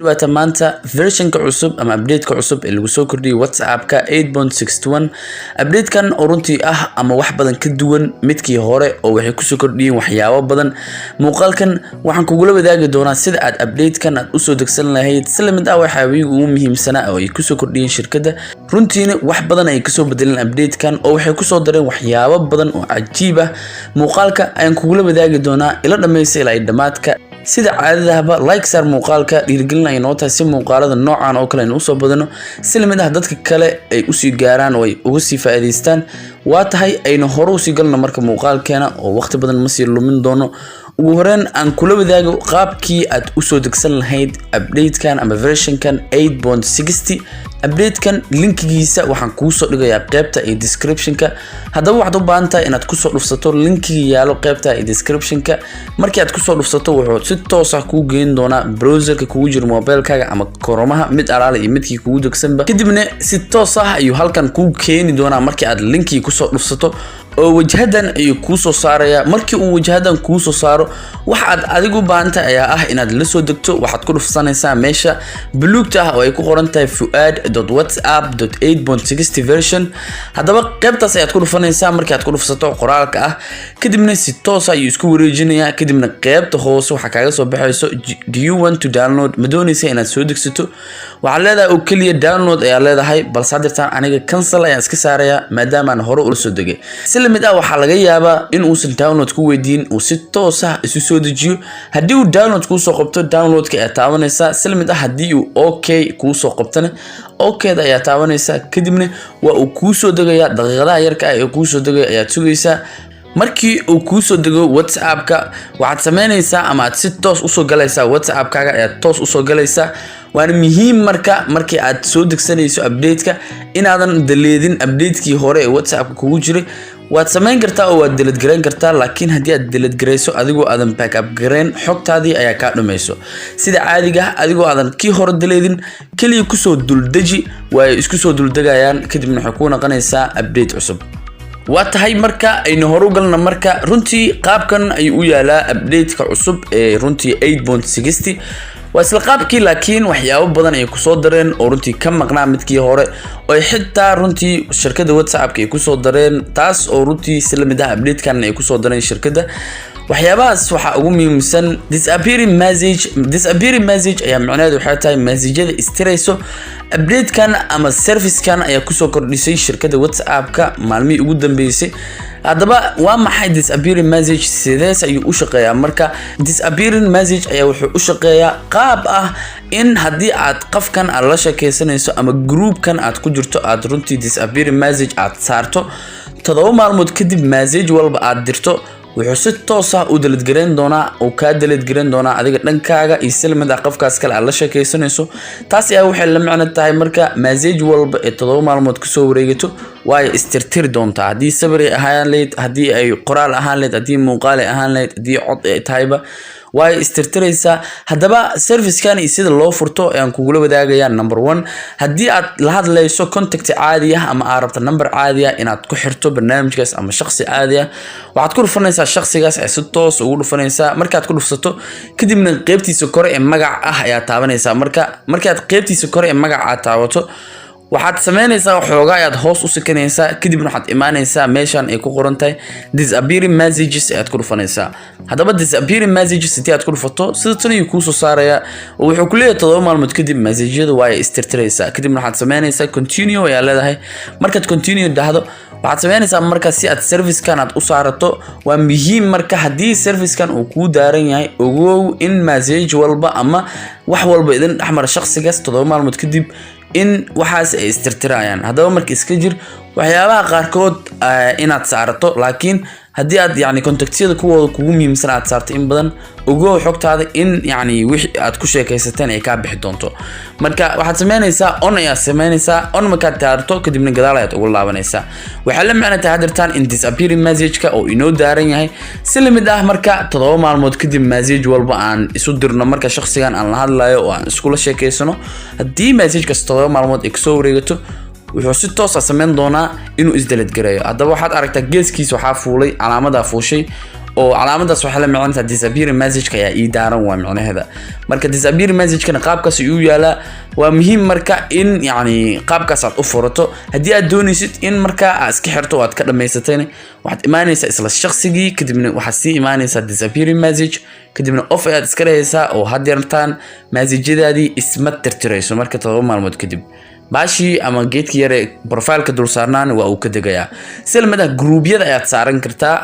Waata maanta versionka cusub ama updateka cusub ee lagu soo kordhiyay WhatsApp-ka 8.61. Updatekan oo runtii ah ama wax badan ka duwan midkii hore, oo waxay kusoo kordhiyeen waxyaabo badan. Muuqaalkan waxaan kugula wadaagi doonaa sida aad updatekan aad usoo degsan lahayd, si lamid ah waxyaabihii ugu muhiimsanaa oo ay kusoo kordhiyeen shirkadda. Runtiina wax badan ay kasoo bedeleen updatekan, oo waxay kusoo dareen waxyaabo badan oo cajiib ah. Muuqaalka ayaan kugula wadaagi doonaa, ila dhammaysta ilaa dhammaadka. Sida caadadahba, like saar muuqaalka, dhiirigelin ay noo tahay si muuqaalada noocan oo kale aynu usoo badano, si lamid ah dadka kale ay usii gaaraan oo ay uga sii faa'iidaystaan. Waa tahay, aynu hore usii galno marka muuqaalkeena, oo waqti badan ma sii lumin doono. Ugu horeyn aan kula wadaago qaabkii aad usoo degsan lahayd updatekan ama versionkan 8.60. Updatekan linkigiisa waxaan kuusoo dhigayaa qeybta iyo descriptionka. Haddaba waxaad u baahan tahay inaad kusoo dhufsato linkiga yaalo qeybta iyo descriptionka. Markii aad kusoo dhufsato, wuxuu si toos ah kuu geyn doonaa browserka kugu jiro mobilkaaga ama Chromaha, mid alaala iyo midkii kugu degsanba. Kadibna si toos ah ayuu halkan kuu keeni doonaa markii aad linkii kusoo dhufsato, oo wajhadan ayuu kuu soo saaraya. Markii uu wajhadan kuu soo saaro, waxa aad adigu u baahan tahay ayaa ah inaad la soo degto. Waxaad ku dhufsanaysaa meesha buluugta ah oo ay ku qoran tahay fuad.whatsapp.8.60 version. Haddaba qaybtaas ayaad ku dhufanaysaa. Markii aad ku dhufsato qoraalka ah, kadibna si toos ah ayuu isku wareejinayaa. Kadibna qeybta hoose waxaa kaaga soo baxayso "Do you want to download?" Ma doonaysa inaad soo degsato? Waxaad leedahay oo keliya download ayaa leedahay, balse haddeertaan aniga cancel ayaan iska saarayaa, maadaama aan hore ula soo degay. Si lamid ah, waxaa laga yaabaa in uusan download ku weydiin, uu si toos ah isu soo dejiyo. Haddii uu download kuusoo qabto, downloadka ayaa taabanaysaa. Si lamid ah, haddii uu okay kuusoo qabtana, okda ayaa taabanaysaa. Kadibna waa uu kuusoo degayaa. Daqiiqadaha yarka ah ee kuusoo degaya ayaad sugaysaa. Markii uu kuusoo dego WhatsApp-ka, waxaad sameynaysaa ama aad si toos usoo galaysaa WhatsApp-kaaga ayaad toos usoo galaysaa. Waana muhiim marka markii aad soo degsanayso update-ka inaadan deletein update-kii hore ee WhatsApp-ka kugu jiray. Waad samayn kartaa oo waad delete garayn kartaa, laakiin haddii aad delete garayso adigoo aadan backup garayn, xogtaadii ayaa kaa dhumayso. Sida caadiga ah, adigoo aadan kii hore deletein, keliya kusoo duldeji, waa isku soo duldegayaan. Kadibna waxay kuu noqonaysaa update cusub. Waa tahay, marka aynu horu galna. Marka runtii qaabkan ayuu u yaalaa update-ka cusub ee runtii 8.60. Waa isla qaabkii, laakiin waxyaabo badan ay kusoo dareen oo runtii ka maqnaa midkii hore, oo ay xitaa runtii shirkadda WhatsApp-ka ay kusoo dareen, taas oo runtii si lamid ah update-kan ay kusoo dareen shirkadda. Waxyaabahaas waxaa ugu muhiimsan disappearing message. Disappearing message ayaa macnaheedu waxay tahay messajyada istirayso. Update-kan ama service-kan ayaa kusoo kordhisay shirkadda WhatsApp-ka maalmihii ugu dambeysay. Haddaba waa maxay disappearing message? Sidees ayuu u shaqeeyaa? Marka disappearing message ayaa wuxuu u shaqeeyaa qaab ah in haddii aad qofkan aad la sheekeysanayso ama groupkan aad ku jirto aad runtii disappearing message aad saarto, 7 maalmood kadib message walba aad dirto, wuxuu si toos ah u delete gareyn doonaa oo kaa delete gareyn doonaa adiga dhankaaga iyo si lamid ah qofkaas kale aad la sheekeysanayso. Taas ayaa waxay la micno tahay marka message walba ee 7 maalmood kasoo wareegato way istirtiri doontaa, haddii sawir ay ahaan lahayd, haddii ay qoraal ahaan lahayd, haddii muuqaal ay ahaan lahayd, haddii cod ay tahayba, way istirtiraysaa. Haddaba servicekan iyo sida loo furto ayaan kugula wadaagayaa. Number one, haddii aad la hadlayso contact caadi ah ama aad rabto number caadi ah inaad ku xirto barnaamijkaas ama shaqsi caadi ah, waxaad ku dhufanaysaa shaqsigaas ayaa si toos ugu dhufanaysaa. Markaad ku dhufsato, kadibna qeybtiisa kore ee magac ah ayaa taabanaysaa. Marka markaad qeybtiisa kore ee magac aad taabato, waxaad sameynaysaa waxoogaa ayaad hoos u sikanaysaa. Kadibna waxaad imaanaysaa meeshan ay ku qoran tahay disappearing messages ayaad ku dhufanaysaa. Haddaba disappearing messages haddii aad ku dhufato, sida tan ayuu kuusoo saarayaa, oo wuxuu ku leeyahay 7 maalmood kadib messajyada waa ay istirtiraysaa. Kadibna waxaad sameynaysaa continue ayaa leedahay. Markaad continue dhahdo, waxaad sameynaysaa marka si aad servicekan aad u saarato. Waa muhiim marka, haddii servicekan uu kuu daaran yahay, ogow in message walba ama wax walba idin dhexmara shaqsigaas 7 maalmood kadib in waxaas ay istirtirayaan. Haddaba marka iska jir waxyaabaha qaarkood inaad saarato, laakiin haddii aad yani contactyada kuwooda kugu muhiimsan aad saarto, in badan ogow xogtaada in yani wixii aad ku sheekaysateen ay kaa bixi doonto. Marka waxaad sameynaysaa on ayaad sameynaysaa. On markaad taarto, kadibna gadaal ayaad ugu laabanaysaa. Waxaa la macno tahay hadirtaan in disappearing message-ka oo inoo daaran yahay. Si lamid ah, marka 7 maalmood kadib message walba aan isu dirno, marka shakhsigan aan la hadlayo oo aan iskula sheekaysano, haddii message-kaas 7 maalmood ay kasoo wareegato, wuxuu si toos ah sameyn doonaa inuu isdelete gareeyo. Haddaba waxaad aragtaa geeskiisa waxaa fuulay calaamadaa fuushay. Oo calaamadaas waxay la micno tahay disappearing message-ka ayaa ii daaran, waa micnaheeda. Marka disappearing message-kana qaabkaas ayuu yaalaa. Waa muhiim marka in yacni qaabkaas aad u furato. Haddii aad doonaysid in markaa aad iska xirto oo aad ka dhamaysatayna, waxaad imaanaysaa isla shaqsigii, kadibna waxaad sii imaanaysaa disappearing message, kadibna off ayaad iska dhehaysaa, oo haddeertaan message-yadaadii isma tirtirayso. Marka 7 maalmood kadib baashii ama geedkii yare profile-ka dul saarnaan waa uu ka degayaa. Si lamid ah groupyada ayaad saaran kartaa.